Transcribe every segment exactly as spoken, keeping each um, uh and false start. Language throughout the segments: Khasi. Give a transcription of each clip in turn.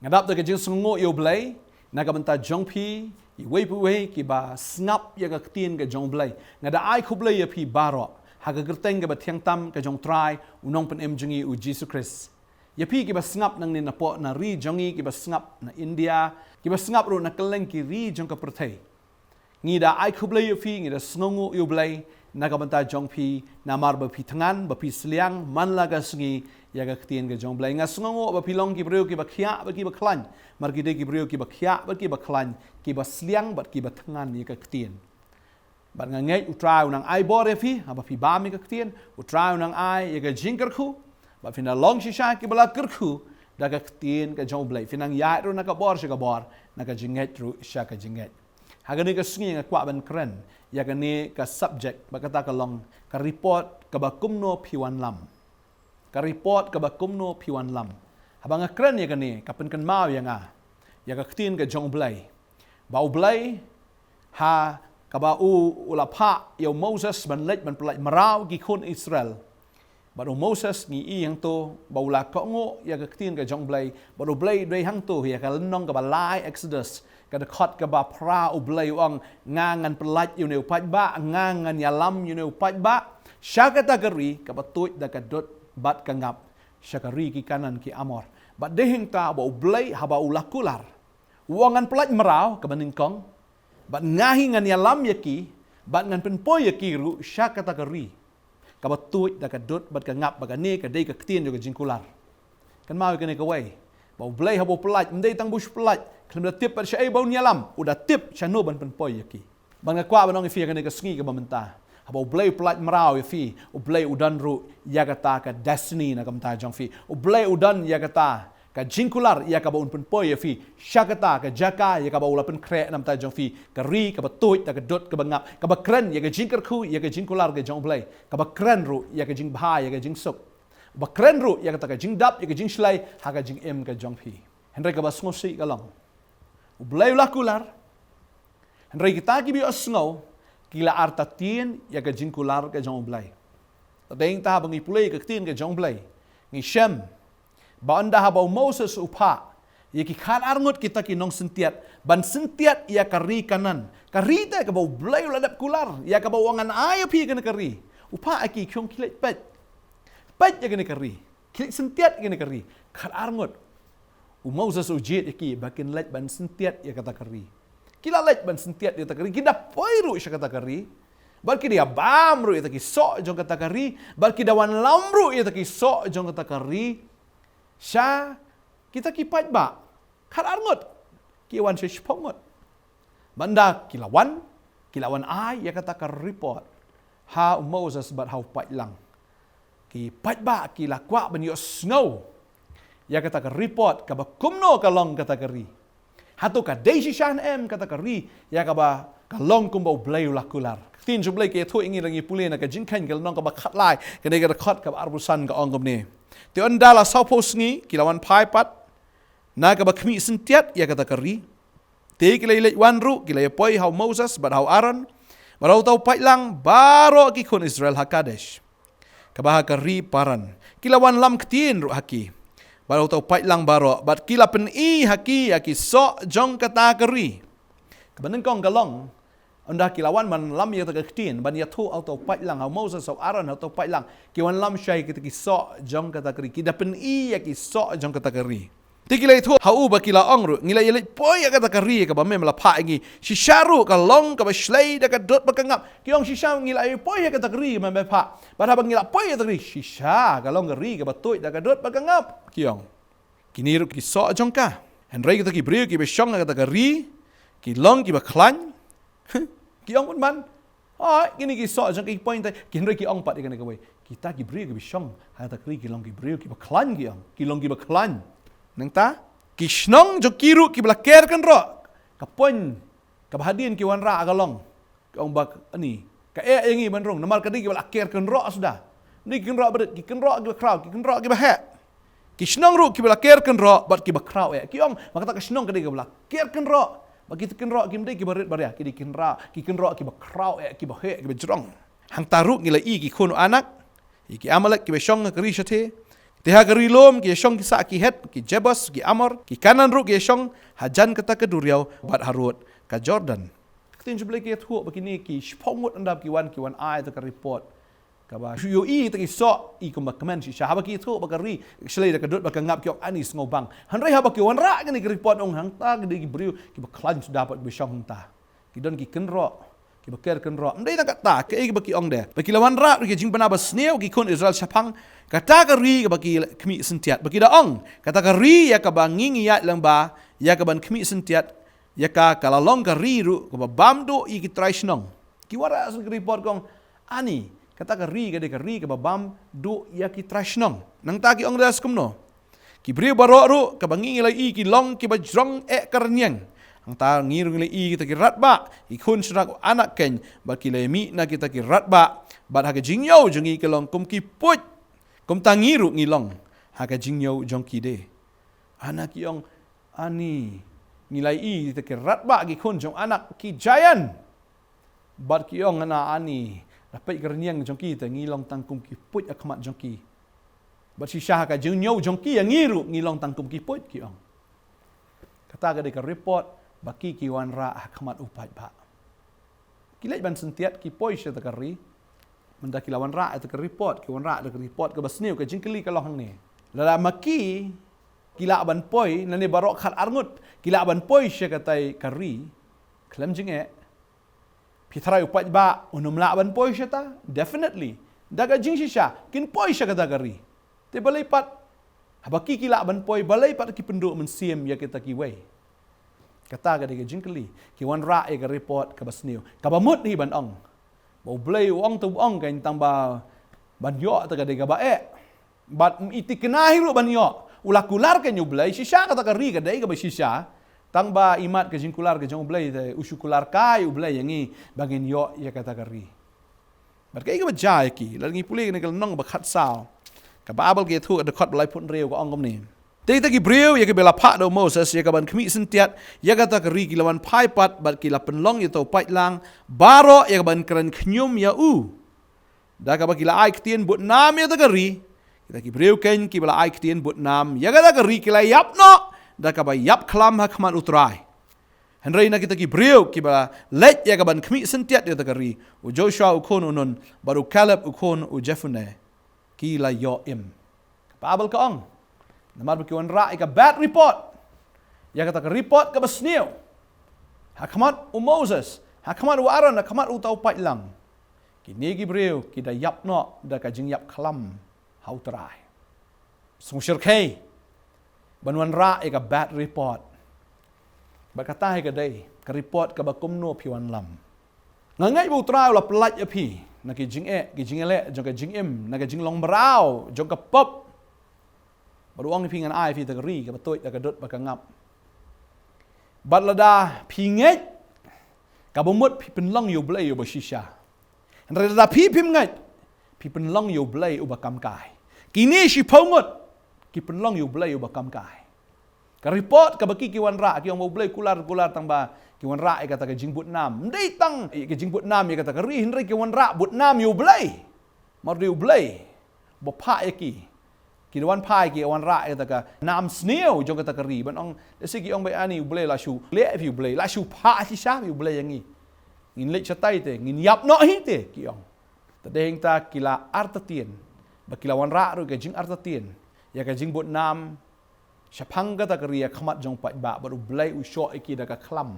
Nga dap da ka jingsngewnguh ïa U Blei na ka bynta jong phi, iwei pa iwei kiba sngap ïa ka ktien ka jong U Blei. Nga da ai khublei ïa phi baroh ha ka kyrteng kaba thiang tam ka jong U Trai, U Nongpynim jong ngi U Jisu Khrist. Ïa phi kiba sngap nangne napoh na ri jong ngi, kiba sngap na India, kiba sngap ruh na kylleng ki ri jong ka pyrthei. Ngi da ai khublei ïa phi, ngi da sngewnguh ïa U Blei na ka bynta jong phi, namar ba phi thngan, ba phi sliang man la ka sngi ïa ka ktien ka jong U Blei. Nga sngewnguh ba phi long ki briew kiba khiah bad kiba khlaiñ. Namar ki dei ki briew kiba khiah bad kiba khlaiñ, kiba sliang bad kiba thngan ïa ka ktien. Bad nga ngeit U Trai u nang ai bor ïa phi haba phi bam ïa ka ktien. U Trai u nang ai ïa ka jingkyrkhu, bad phin da long shisha kiba la kyrkhu da ka ktien ka jong U Blei. Phin nang ïaid ruh na ka bor sha ka bor, na ka jingngeit ruh sha ka jingngeit. Ha kane ka sngi nga kwah ban kren ïa kane ka subject, bad kata ka long ka report kaba kumno phi wanlam. Ka report kaba kumno phi wanlam. Haba nga kren ïa kane, ka pynkynmaw ïa nga ïa ka ktien ka jong U Blei, ba U Blei, ha kaba u, u la phah ïa u Moses ban leit ban pyllait mraw ki khun Israel. Bad u Moses ngi i hangto ba u la kohnguh ïa ka ktien ka jong U Blei, bad U Blei u dei hangto ïa ka lynnong kaba lai, Exodus, ka dkhot kaba phra. U Blei u ong, nga ngan pyllait ïa une u paidbah, nga ngan ïalam ïa une u paidbah sha kata ka ri kaba tuid da ka dud bad ka ngap, sha ka ri ki Kanaan ki Amor. Bad dei hangta ba U Blei haba u la kular, u ong ngan pyllait mraw, kaba nyngkong, bad nga hi ngan ïalam ïa ki, bad ngan pynpoi ïa ki ruh sha kata ka ri kaba tuid da ka dud bad ka ngap. Bad kane ka dei ka ktien jong ka jingkular. Kynmaw ïa kane kawei, ba U Blei haba u pyllait, ym dei tang ba u shu pyllait, khlem da tip bad shaei ba un ïalam, u da tip shano ban pynpoi ïa ki. Bad nga kwah ban ong ïa phi ha kane ka sngi kaba mynta, haba U Blei u pyllait mraw ïa phi, U Blei u don ruh ïa kata ka destiny na ka bynta jong phi. U Blei u don ïa kata ka jingkular ïa kaba un pynpoi ïa phi sha kata ka jaka ïa kaba u la pynkhreh na ka bynta jong phi, ka ri kaba tuid da ka dud kaba ngap, kaba kren ïa ka jingkyrkhu, ïa ka jingkular ka jong U Blei, kaba kren ruh ïa ka jingbha, ïa ka jingsuk, ba kren ruh ïa kata ka jingdap, ïa ka jingshlei ha ka jingim ka jong phi. Hynrei kaba sngewsih ka long, U Blei u la kular, hynrei kita kiba ïohsngew ki la artatien ïa ka jingkular ka jong U Blei. Te hangta haba ngi pule ïa ka ktien ka jong U Blei, ngi shem ba ynda haba u Moses u phah ïa ki khatar ngut kita ki nongsyntiat ban syntiat ïa ka ri Kanaan, ka ri te kaba U Blei u la dep kular ïa kaba u ong ngan ai ïa phi kane ka ri, u phah ïa ki, ki ong khie leit peit. Peit ïa kane ka ri, khie leit syntiat ïa kane ka ri. Khatar ngut. U Moses u jied ïa ki ba kin leit ban syntiat ïa kata ka ri. Ki la leit ban syntiat ïa kata ka ri, ki da poi ruh sha kata ka ri. Bad ki da ïabam ruh ïa kita ki soh jong kata ka ri, bad ki da wanlam ruh ïa kita ki soh jong kata ka ri sha kita ki paidbah. Khatar ngut. Ki wan sha shiphew ngut. Bad ynda ki la wan, ki la wan ai ïa kata ka report ha u Moses bad ha u paidlang. Ki paidbah ki la kwah ban ïohsngew ïa kata ka report kaba kumno ka long kata ka ri. Hato ka dei shisha ne em kata ka ri ïa kaba ka long kumba U Blei u la kular? Ka ktien jong U Blei ka ïathuh ïa ngi, lada ngi pule na ka Jingkheiñ ka lynnong kaba khatlai, ka dei ka dkhot kaba arphew san, ka ong kumne: Te ynda la sawphew sngi ki la wan phai pat na kaba khmih syntiat ïa kata ka ri. Te ki la ïaleit wan ruh, ki la ïapoi ha u Moses bad ha u Aaron bad ha uta u paidlang baroh ki khun Israel ha Kadesh, kaba ha ka ri Paran. Ki la wanlam ktien ruh ha ki bad ha uta u paidlang baroh, bad ki la pyni ha ki ïa ki soh jong kata ka ri. Kaba nyngkong ka long, ynda ki la wan ban lam ïa kata ka ktien, ban ïathuh ha uta u paidlang, ha u Moses, ha u Aaron, ha uta u paidlang, ki wanlam shai kita ki soh jong kata ka ri, ki da pyni ïa ki soh jong kata ka ri. Te ki la ïathuh ha u ba ki la ong ruh, ngi la ïaleit poi ïa kata ka ri kaba mem la phah ïa ngi. Shisha ruh ka long kaba shlei da ka dud bad ka ngap. Ki ong shisha ngi la ïaleit poi ïa kata ka ri ba mem la phah. Bad haba ngi la poi ïa kata ka ri, shisha ka long ka ri kaba tuid da ka dud bad ka ngap, ki ong. Kine ruh ki soh jong ka. Hynrei kita ki briew kiba shong ha kata ka ri ki long kiba khlaiñ. Ki ong pynban, ai, kine ki soh jong ka, ki point, ki, hynrei ki ong pat ïa kane kawei: Kita ki briew kiba shong ha kata ka ri ki long ki briew kiba khlaiñ, ki ong. Ki long kiba khlaiñ. Nangta ki shnong jong ki ruh kiba la ker kynroh. Ka point kaba hadien ki wanrah ka long, ki ong ba, ani, ka eh ïa ngi ban rung, namar ka dei kiba la ker kynroh suda. Ym dei ki kynroh ba rit, ki kynroh kiba khraw, ki kynroh kiba heh. Ki shnong ruh kiba la ker kynroh bad kiba khraw eh. Ki ong ba kata ka shnong ka dei kaba la ker kynroh. Ba kita ki kynroh kim dei kiba rit ba ria, ki dei kynroh, ki kynroh kiba khraw eh, kiba heh, kiba jrong. Hangta ruh ngi la i ki khun u Anak, ïa ki Amalek kiba shong ha ka ri shathie, Te ha ka ri lum ki ïashong ki sah ki Het, ki Jebus, ki Amor, ki Kanaan ruh ki ïashong hajan kata ka duriaw bad harud ka Jordan. Ka ktien jong U Blei ka ïathuh ba kine ki shiphew ngut ynda ki wan, ki wan ai ïa ka report kaba ïohi ïa kita ki soh, i kumba kmen shisha. Haba ki ïathuh ba ka ri shlei da ka dud bad ka ngap, ki ong, ani sngewbang. Hynrei haba ki wanrah kane ka report, ong, hangta ki dei ki briew kiba khlaiñ suda pat kiba shong hangta. Ki don ki kynroh, kiba ker kynroh. Ym dei tang kata, kaei kaba ki ong de? Ba ki la wanrah ruh ïa ka jingbna basniew ki khun Israel shaphang kata ka ri kaba ki khmih syntiat. Ba ki da ong, kata ka ri ïa kaba ngi ngi ïaid lyngba ïa kaban khmih syntiat ïa ka, ka la long ka ri ruh kaba bam duh ïa ki trai shnong. Ki wanrah shuh ka report, ki ong, ani, kata ka ri ka dei ka ri kaba bam duh ïa ki trai shnong. Nangta ki ong da kumno? Ki briew baroh ruh kaba ngi ngi la ïohi ki long kiba jrong eh ka rynïeng. Hangta ngi ruh ngi la ïohi kita ki radbah, ki khun sharak u Anak keiñ, bad ki la ïamih na kita ki radbah. Bad ha ka jingïew jong ngi ki long kum ki puit, kumta ngi ruh ngi long ha ka jingïew jong ki de. Hana ki ong, ani, ngi la ïohi kita ki radbah, ki khun jong u Anak, ki giant. Bad ki ong, hana, ani, da peit ka rynïeng jong ki te ngi long tang kum ki puit ha khmat jong ki. Bad shisha ha ka jingïew jong ki ïa ngi ruh ngi long tang kum ki puit, ki ong. Kata ka dei ka report ba ki ki wanrah ha khmat u paidbah. Ki leit ban syntiat, ki poi sha kata ka ri. Mynta ki la wanrah ïa kata ka report, ki wanrah ïa kata ka report kaba sniew. Ka jingkylli ka long hangne, lada ma ki ki lah ban poi, nangne baroh khatar ngut ki lah ban poi sha kata ka ri khlem jingeh, phi tharai u paidbah un ym lah ban poi shata? Definitely. Da ka jingshisha kin poi sha kata ka ri. Te balei pat haba ki ki lah ban poi, balei pat ki pynduh mynsiem ïa kita kiwei? Kata ka dei ka jingkylli. Ki wanrah ïa ka report kaba sniew, kaba mut hi ban ong ba U Blei u ong te u ong, keiñ, tang ba ban ïoh te ka dei kaba eh. Bad ym i thikna hi ruh ban ïoh. U la kular keiñ U Blei, shisha kata ka ri ka dei kaba shisha. Tang ba imat ka jingkular ka jong U Blei te, u shu kular kai U Blei ïa ngi ba ngin ïoh ïa kata ka ri. Bad kaei kaba jia ïa ki? Lada ngi pule kane ka lynnong ba khatsaw, ka Baibl ka ïathuh, ka dkhot ba laiphew hynriew, ka ong kumne: Te kita ki briew ïa kiba la phah da u Moses ïa kaban khmih syntiat ïa kata ka ri ki la wan phai pat bad ki la pynlong ïa uta u paitlang baroh ïa kaban kren khñium ïa u, da kaba ki la ai ktien bud nam ïa kata ka ri. Kita ki briew keiñ kiba la ai ktien bud nam ïa kata ka ri ki la ïap noh da kaba ïap khlam ha khmat U Trai. Hynrei na kita ki briew kiba leit ïa kaban khmih syntiat ïa kata ka ri, u Joshua u khun u Nun bad u Kaleb u khun u Jephunneh ki la ïoh im. Ka Baibl ka ong, namar ba ki wanrah ïa ka bad report, ïa kata ka report kaba sniew, ha khmat u Moses, ha khmat u Aaron, ha khmat uta u paitlang, kine ki briew ki da ïap noh da ka jingïap khlam ha U Trai. Sngewshyrkhei ban wanrah ïa ka bad report. Bad kata hi ka dei ka report kaba kumno phi wanlam. Nga ngeit ba U Trai u la pyllait ïa phi na ki jingeh, ki jingeh leh jong ka jingim, na ka jinglong mraw jong ka pop. Bad u ong ïa phi, ngan ai ïa phi kata ka ri kaba tuid da ka dud bad ka ngap. Bad lada phi ngeit, kaba mut phi pynlong ïa U Blei uba shisha. Hynrei lada phi phim ngeit, phi pynlong ïa U Blei uba kam kai. Kine shiphew ngut ki pynlong ïa U Blei uba kam kai. Ka report kaba ki ki wanrah, ki ong ba U Blei kular, kular tang ba ki wanrah ïa kata ka jingbud nam. Ym dei tang ïa ka jingbud nam ïa kata ka ri, hynrei ki wanrah bud nam ïa U Blei. Namar dei U Blei ba phah ïa ki. Ki da wan phai, ki wanrah ïa kata ka nam sniew jong kata ka ri. Ban ong, lehse ki ong ba, ani, U Blei la shu leh ïa phi, U Blei la shu phah shisha ïa phi, U Blei ïa ngi. Ngin leit shatai te, ngin ïap noh hi te, ki ong. Te dei hangta ki la artatien, ba ki la wanrah ruh ka jingartatien ïa ka jingbud nam shaphang kata ka ri ha khmat jong u paidbah, bad U Blei u shoh ïa ki da ka khlam.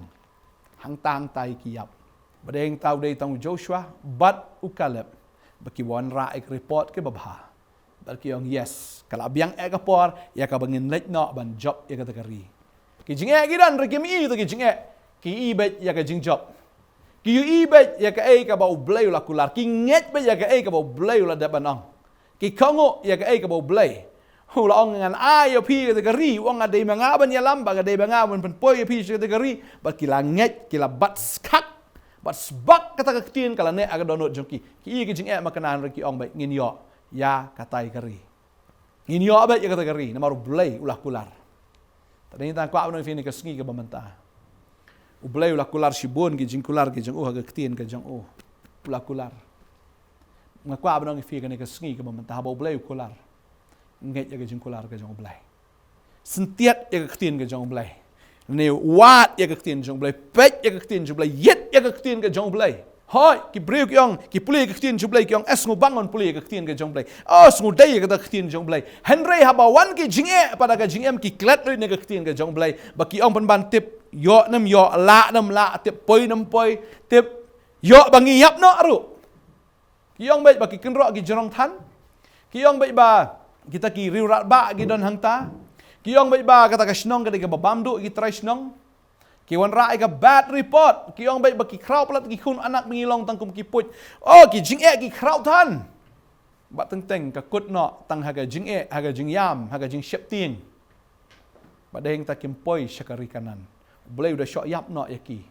Hangta hangta hi ki ïap. Bad dei hangta u dei tang u Joshua bad u Kaleb ba ki wanrah ïa ka report kaba bha. Bad ki ong, yes, ka la biang eh ka por ïa kaba ngin leit noh ban jop ïa kata ka ri. Ki jingeh ki don, hynrei kim i ïa kita ki jingeh, ki i beit ïa ka jingjop. Ki ïohi beit ïa kaei kaba U Blei u la kular, ki ngeit beit ïa kaei kaba U Blei u la dep ban ong. Ki kohnguh ïa kaei kaba U Blei u la ong, ngan ai ïa phi kata ka ri. U ong, ka dei ma nga ban ïalam, bad ka dei ma nga ban pynpoi ïa phi sha kata ka ri. Bad ki la ngeit, ki la bat skhak, bat sbak, kata ka ktien ka la neh ha ka dohnud jong ki. Ki i ïa ki jingeh makna, hynrei ki ong beit, ngin ïoh ïa kata ka ri. Ngin ïoh beit ïa kata ka ri namar U Blei u la kular. Te dei tang kwah ban ong ïa phi kane ka sngi kaba mynta, U Blei u la kular shibun ki jingkular ki jong u ha ka ktien ka jong u. U la kular. Nga kwah ban ong ïa phi kane ka sngi kaba mynta, haba U Blei u kular, ngeit ïa ka jingkular ka jong U Blei. Syntiat ïa ka ktien ka jong U Blei. Ne wad ïa ka ktien jong U Blei, peit ïa ka ktien jong U Blei, ïeit ïa ka ktien ka jong U Blei. Hoi, ki briew ki ong, ki pule ïa ka ktien jong U Blei, ki ong, eh, sngew bang ngan pule ïa ka ktien ka jong U Blei. Oh, sngew dei ïa kata ka ktien jong U Blei. Hynrei haba wan ki jingeh pat da ka jingem, ki klet lut na ka ktien ka jong U Blei. Ba ki ong pynban tip, ïoh ne ym ïoh, lah ne ym lah, tip poi ne ym poi, tip ïoh ba ngi ïap noh ruh. Ki ong beit ba ki kynroh ki jrong than. Ki ong beit ba kita ki riewrangbah ki don hangta. Ki ong beit ba kata ka shnong ka dei kaba bam duh ïa ki trai shnong. Ki wanrah ïa ka bad report. Ki ong beit ba ki khraw palat ki khun anak ba ngi long tang kum ki puit. Oh, ki jingeh ki khraw than. Bad teng teng ka kut noh tang ha ka jingeh, ha ka jingïam, ha ka jingsheptieng. Bad dei hangta kim poi sha ka ri Kanaan. U Blei u da shoh ïap noh ïa ki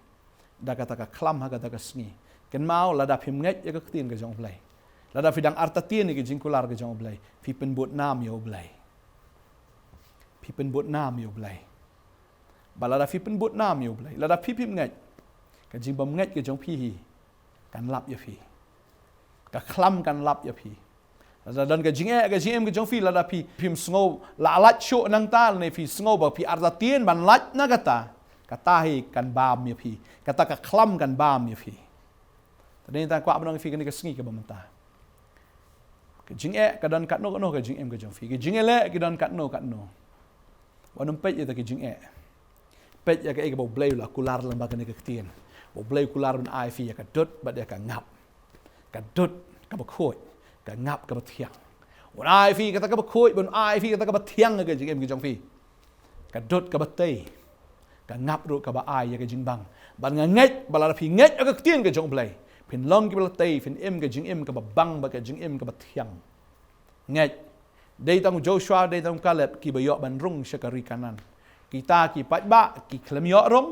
da kata ka khlam ha kata ka sngi. Kynmaw, lada phim ngeit ïa ka ktien ka jong U Blei, lada phi dang artatien ïa ka jingkular ka jong U Blei, phi pynbud nam ïa U Blei. Phi pynbud nam ïa U Blei. Bad lada phi pynbud nam ïa U Blei, lada phi phim ngeit, ka jingbym ngeit ka jong phi hi kan lap ïa phi. Ka khlam kan lap ïa phi. Lada don ka jingeh ka jingim ka jong phi, lada phi phim sngew lah lait shuh nangta, ne phi sngew ba phi artatien ban lait na kata, kata hi kan bam ïa phi. Kata ka khlam kan bam ïa phi. Te dei tang kwah ban ong ïa phi kane ka sngi kaba mynta. Ka jingeh ka don katno katno ka jingim ka jong phi. Ka jingeh leh ki don katno katno. Wat nym peit ïa ta ka jingeh. Peit ïa kaei kaba U Blei u la kular lyngba kane ka ktien. Ba U Blei u kular ban ai phi ïa ka dud bad ïa ka ngap. Ka dud kaba khuid, ka ngap kaba thiang. Un ai phi kata kaba khuid, ban ai phi kata kaba thiang ha ka jingim ka jong phi. Ka dud kaba tei, ka ngap ruh kaba ai ïa ka jingbang. Bad nga ngeit ba lada phi ngeit ïa ka ktien ka jong U Blei, phin long kiba la tei, phin im ka jingim kaba bang bad ka jingim kaba thiang. Ngeit, dei tang u Joshua, dei tang u Kaleb kiba ïoh ban rung sha ka ri Kanaan. Kita ki paidbah ki khlem ïoh rung.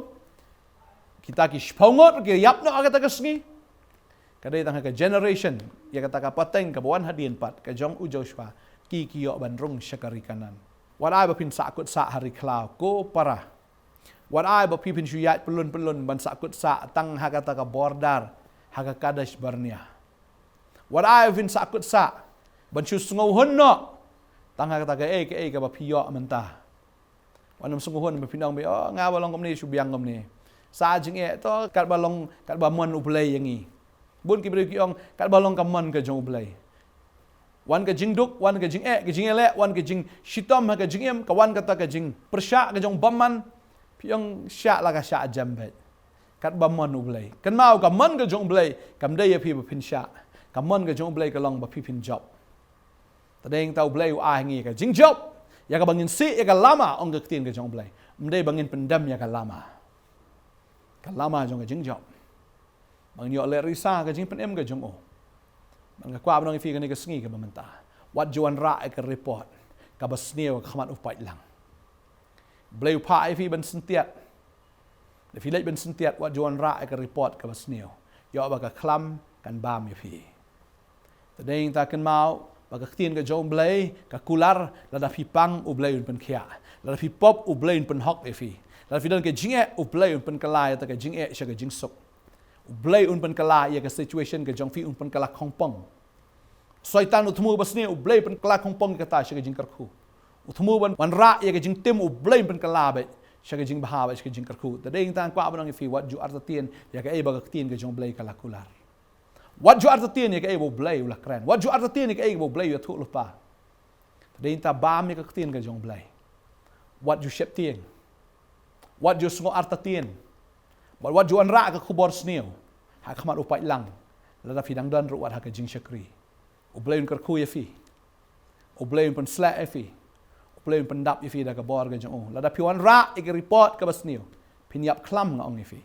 Kita ki shiphew ngut ki ïap noh ha kata ka sngi. Ka dei tang ha ka generation, ïa kata ka pateng kaba wan hadien pat, ka jong u Joshua, ki ki ïoh ban rung sha ka ri Kanaan. Wat ai ba phin sahkut sah ha ri khlaw ko para. Wat ai ba phi phin shu ïaid pyllun pyllun ban sahkut sah tang ha kata ka border ha ka Kadesh Barnea. Wat ai ba phin sahkut sah ban shu sngewhun noh tang ha kata kaei kaei kaba phi ïoh mynta. Wat nym sngewhun ba phin ong ba, oh, nga ba long kumne shu biang kumne. Sa jingeh to, katba long, katba mon U Blei ïa ngi. Bun ki briew ki ong, katba long ka mon ka jong U Blei. Wan ka jingduk, wan ka jingeh, ka jingeh leh, wan ka jingshitom ha ka jingim, ka wan kata ka jingpyrshah ka jong bymman. Phi ong shah la ka shah jem beit. Katba mon U Blei. Kynmaw, ka mon ka jong U Blei kam dei ïa phi ba phin shah. Ka mon ka jong U Blei ka long ba phi phin jop. Te dei tang U Blei u ai ngi ka jingjop. Ïa kaba ngin sih ïa ka lama, ong ka ktien ka jong U Blei. Ym dei ba ngin pyndem ïa ka lama. Ka lama jong ka jingjop. Ba ngin ïoh leh risa ka jingpynim ka jong u. Bad nga kwah ban ong ïa phi kane ka sngi kaba mynta, wat ju wanrah ïa ka report kaba sniew ha khmat u paidlang. U Blei u phah ïa phi ban syntiat. Lada phi leit ban syntiat, wat ju wanrah ïa ka report kaba sniew. Ïoh ba ka khlam kan bam ïa phi. Te dei tang kynmaw ba ka ktien ka jong U Blei ka kular, lada phi pang U Blei un pynkhiah. Lada phi pop U Blei un pynhok ïa phi. Lada phi don ka jingeh U Blei un pynkylla ïa ta ka jingeh sha ka jingsuk. U Blei un pynkylla ïa ka situation ka jong phi, un pynkylla khongpong. Soitan u thmu ba sniew, U Blei pynkylla khongpong ïa kata sha ka jingkyrkhu. U thmu ban wanrah ïa ka jingtim, U Blei pynkylla beit sha ka jingbha bad sha ka jingkyrkhu. Te dei tang kwah ban ong ïa phi, wat ju artatien ïa kaei ba ka ktien ka jong U Blei ka la kular. Wat ju artatien ïa kaei ba U Blei u la kren. Wat ju artatien ïa kaei ba U Blei u ïathuh lypa. Te dei tang bam ïa ka ktien ka jong U Blei. Wat ju sheptieng. Wat ju sngew artatien. Bad wat ju wanrah ka khubor sniew ha khmat u paidlang. Lada phi dang don ruh wat ha ka jingshakri. U Blei un kyrkhu ïa phi. U Blei un pynsleh ïa phi. U Blei un pyndap ïa phi da ka bor ka jong u. Lada phi wanrah ïa ka report kaba sniew, phin ïap khlam, nga ong ïa phi.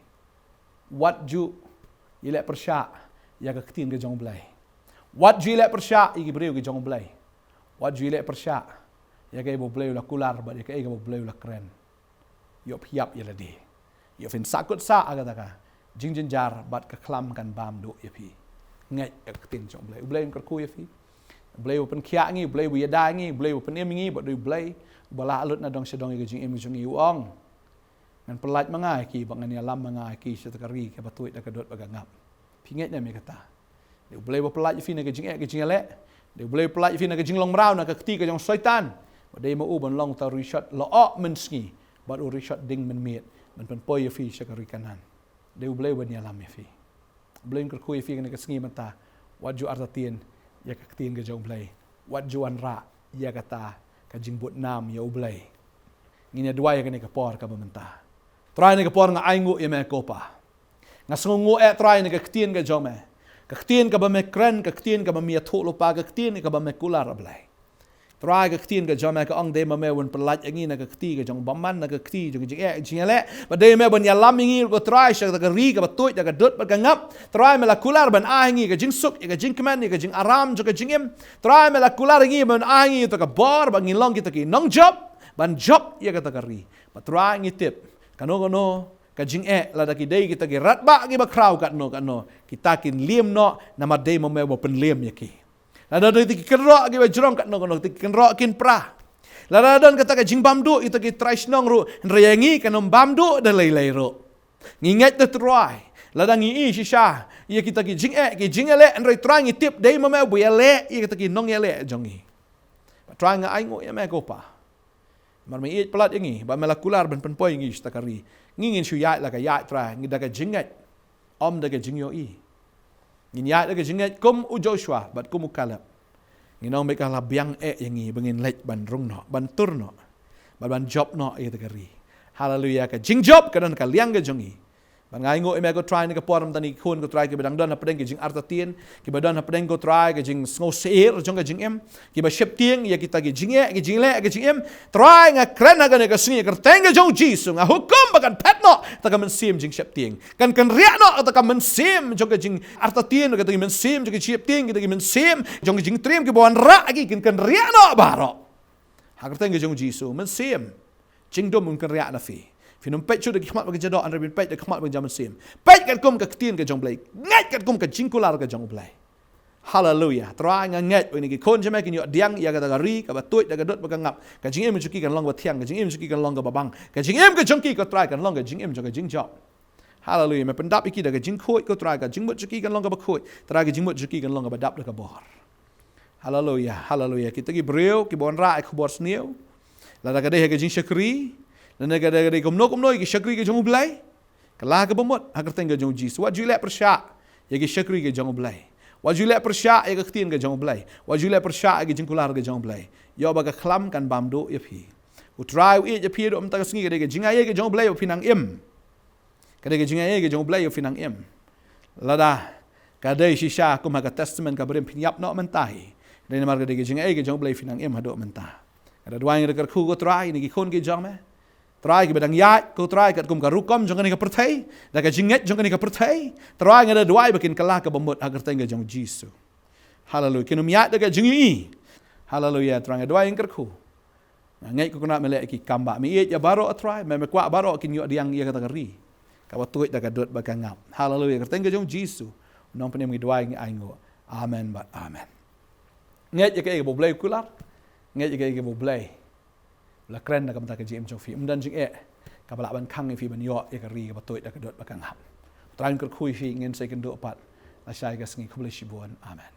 Wat ju ïaleh pyrshah ïa ka ktien ka jong U Blei. Wat ju ïaleh pyrshah ïa ki briew ki jong U Blei. Wat ju ïaleh pyrshah ïa kaei ba U Blei u la kular bad ïa kaei kaba U Blei u la kren. Ïoh phi ïap ïa lade. Ïoh phin sahkut sah ha kata ka jingjynjar bad ka khlam kan bam duh ïa phi. Ngeit ïa ka ktien jong U Blei. U Blei un kyrkhu ïa phi. U Blei u pynkhiah ngi, U Blei u ïada ngi, U Blei u pynim ngi, bad U Blei uba la lut na dong sha dong ïa ka jingim jong ngi, u ong, ngan pyllait ma nga ïa ki, bad ngan ïalam ma nga ïa ki sha ta ka ri kaba tuid da ka dud bad ka ngap. Phi ngeit ne em ïa kata? Dei U Blei ba pyllait ïa phi na ka jingeh ka jingïaleh. Dei U Blei u pyllait ïa phi na ka jinglong mraw, na ka kti ka jong Soitan. Ba dei ma u ban long uta u rishot lyoh mynsngi bad u rishot ding mynmiet ban pynpoi ïa phi sha ka ri Kanaan. Dei U Blei u ban ïalam ïa phi. U Blei un kyrkhu ïa phi kane ka sngi mynta. Wat ju artatien ïa ka ktien ka jong U Blei. Wat ju wanrah ïa kata ka jingbud nam ïa U Blei. Ngin ïa duwai ïa kane ka por kaba mynta. Trai, kane ka por nga ainguh ïa me ko Pa. Nga sngewnguh eh Trai na ka ktien ka jong me. Ka ktien kaba me kren, ka ktien kaba me ïathuh lypa, ka ktien kaba me kular, A Blei. Trai, ka ktien ka jong me ka ong dei ma me ban pyllait ïa ngi na ka kti ka jong bymman, na ka kti jong ka jingeh jingïaleh. Bad dei ma me ban ïalam ïa ngi ruh ko Trai sha kata ka ri kaba tuid da ka dud bad ka ngap. Trai, me la kular ban ai ïa ngi ka jingsuk, ïa ka jingkmen, ïa ka jingaram jong ka jingim. Trai, me la kular ïa ngi ban ai ïa ngi kata ka bor ba ngin long kita ki nongjop ban jop ïa kata ka ri. Bad Trai, ngi tip kano kano ka jingeh, lada ki dei kita ki radbah kiba khraw katno katno, kita kin liem noh, namar dei ma me ba pynliem ïa ki. Lada dei kita ki kynroh kiba jrong katno katno, kita ki kynroh kin pra. Lada don kata ka jingbymduh ïa kita ki trai shnong ruh, hynrei ïa ngi kan ym bymduh da lei lei ruh. Ngi ngeit, Trai, lada ngi ïohi shisha ïa kita ki jingeh ki jingïaleh, hynrei Trai, ngi tip dei ma me ba ïaleh ïa kita ki nongïaleh jong ngi. Trai, nga ainguh ïa me ko Pa. Namar me ïeit palat ïa ngi, ba me la kular ban pynpoi ïa ngi sha kata ka ri. Ngi ngin shu ïaid la ka ïaid Trai, ngi da ka jingngeit, ym da ka jingïohi. Ngin ïaid da ka jingngeit kum u Joshua bad kum u Kaleb. Ngin ong, bad ka la biang eh ïa ngi ba ngin leit ban rung noh, ban tur noh, bad ban jop noh ïa kata ka ri. Haleluia, ka jingjop ka don ha ka liang ka jong ngi. Bad nga ainguh ïa me ko Trai na ka por mynta, na ki khun ko Trai kiba dang don hapdeng ka jingartatien, kiba don hapdeng ko Trai ka jingsngewsyier jong ka jingim, kiba sheptieng ïa kita ki jingeh ki jingïaleh ka jingim. Trai, nga kren ha kane ka sngi ha ka kyrteng ka jong U Jisu, nga hukum ba kan phet noh kata ka mynsiem jingsheptieng. Kan kynriah noh kata ka mynsiem jong ka jingartatien, kata ka mynsiem jong ka jingsheptieng, kata ka mynsiem jong ka jingtriem kiba wanrah ïa ki, kan kynriah noh baroh. Ha ka kyrteng ka jong U Jisu, mynsiem jingdum un kynriah na phi. Phin ym peit shuh da ki khmat bad ka jadok, hynrei phin peit da ki khmat bad ka mynsiem. Peit katkum ka ktien ka jong U Blei. Ngeit katkum ka jingkular ka jong U Blei. Haleluia. Trai, nga ngeit ba kine ki khun jong me kin ïoh pdiang ïa kata ka ri kaba tuid da ka dud bad ka ngap. Ka jingim jong ki kan long ba thiang, ka jingim jong ki kan long kaba bang. Ka jingim ka jong ki ko Trai kan long ka jingim jong ka jingjop. Haleluia. Me pyndap ïa ki da ka jingkhuid ko Trai, ka jingmut jong ki kan long kaba khuid. Trai, ka jingmut jong ki kan long kaba dap da ka bor. Haleluia, haleluia. Kita ki briew kiba wanrah ïa ka khubor sniew, lada ka dei ha ka jingshakri, lada ka dei, ka dei kumno kumno ïa ki shakri ka jong U Blei, kylla kaba mut ha ka kyrteng ka jong U Jisu. Wat ju leh pyrshah ïa ki shakri ka jong U Blei. Wat ju leh pyrshah ïa ka ktien ka jong U Blei. Wat ju leh pyrshah ïa ka jingkular ka jong U Blei. Ïoh ba ka khlam kan bam duh ïa phi. U Trai u ïeit ïa phi haduh mynta ka sngi, ka dei ka jingai ka jong U Blei ba phin nang im. Ka dei ka jingai ka jong U Blei ba phin nang im. Lada ka dei shisha kum ha ka Testament kaba rim, phin ïap noh mynta hi. Ka dei namar ka dei ka jingai ka jong U Blei ba phin nang im haduh mynta. Nga da duwai, nga da kyrkhu ko Trai na ki khun ki jong me, Trai, kiba dang ïaid ko Trai katkum ka rukom jong kane ka pyrthei, da ka jingngeit jong kane ka pyrthei. Trai, nga da duwai ba kin kylla kaba mut ha ka kyrteng ka jong U Jisu. Haleluia. Kin ym ïaid da ka jingïohi. Haleluia. Trai, nga da duwai, nga kyrkhu. Nga ngeit ko Kynrad me leh ïa ki kam ba me ïeit ïa baroh, Trai, me, me kwah baroh kin ïoh pdiang ïa kata ka ri kaba tuid da ka dud bad ka ngap. Haleluia. Kyrteng ka jong U Jisu, U Nongpynim ngi duwai, ngi ainguh. Amen bad amen. Ngeit ïa kaei kaba U Blei u kular. Ngeit ïa kaei kaba U Blei u la kren na ka bynta ka jingim jong phi. Ym don jingeh kaba lah ban khang ïa phi ban ïoh ïa ka ri kaba tuid da ka dud bad ka ngap. Trai un kyrkhu ïa phi, ngin sa ïakynduh pat lashai ka sngi. Khublei shibun. Amen.